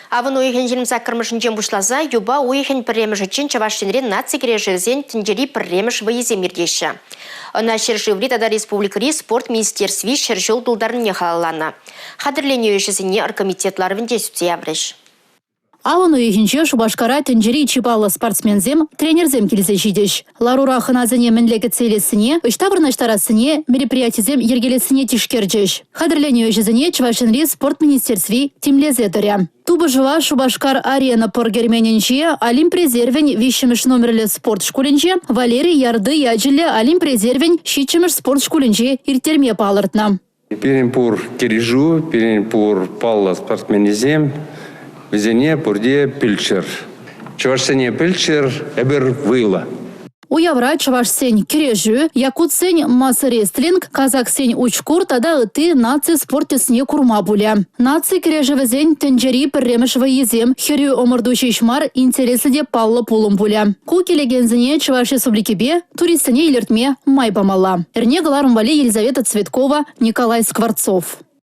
Авӑн уйӑхӗн 28-мӗшӗнчен пуҫласа юпа уйӑхӗн пӗрремӗшӗччен Чӑваш Енре наци кӗрешӗвӗсен тӗнчери пӗрремӗш вӑййисем иртеҫҫӗ. Ӑна ҫӗршыври тата республикӑри спорт министерстви ҫӗршыв тултарнине халалланӑ. Хатӗрленӳ ӗҫӗсене оргкомитет ларӑвӗнче сӳтсе яврӗҫ. Авӑн уйӑхӗнче Шупашкара тӗнчери чи паллӑ спортсменсем, тренерсем килсе ҫитӗҫ. Ларура хӑнасене мӗнле кӗтсе илессине, ӑҫта вырнаҫтарассине, мероприятисем йӗркелессине тишкерчӗҫ. Хатӗрленӳ ӗҫӗсене Чӑваш Енри спорт министерстви тимлесе тӑрӗ. Тупӑшӑва Шупашкар-Арена пӑр керменӗнче Олимп резервӗн виҫҫӗмӗш номерлӗ спорт шкулӗнче Валерий Ярды ячӗллӗ Олимп резервӗн ҫиччӗмӗш спорт шкулӗнче ирттерме палӑртнӑ. Пирӗн пур килӗшӳ, пирӗн пур паллӑ спортсменсем, вӗсене пурте пӗлччӗр. Чӑвашсене пӗлччӗр, эпир вӑйлӑ. Уявра чӑвашсен кӗрешӳ, якутсен мас-рестлинг, казаксен учкур тата ытти наци спорт тӗсне курма пулӗ. Наци кӗрешӗвӗсен тӗнчери пӗрремӗш вӑййисем хӗрӳ ӑмӑрту ҫеҫ мар, интереслӗ те паллӑ пулӑм пулӗ. Ку килекенсене Чӑваш Республикипе туристсене илӗртме май памалла. Эрне кӑларӑм валли Елизавета Цветкова, Николай Скворцов.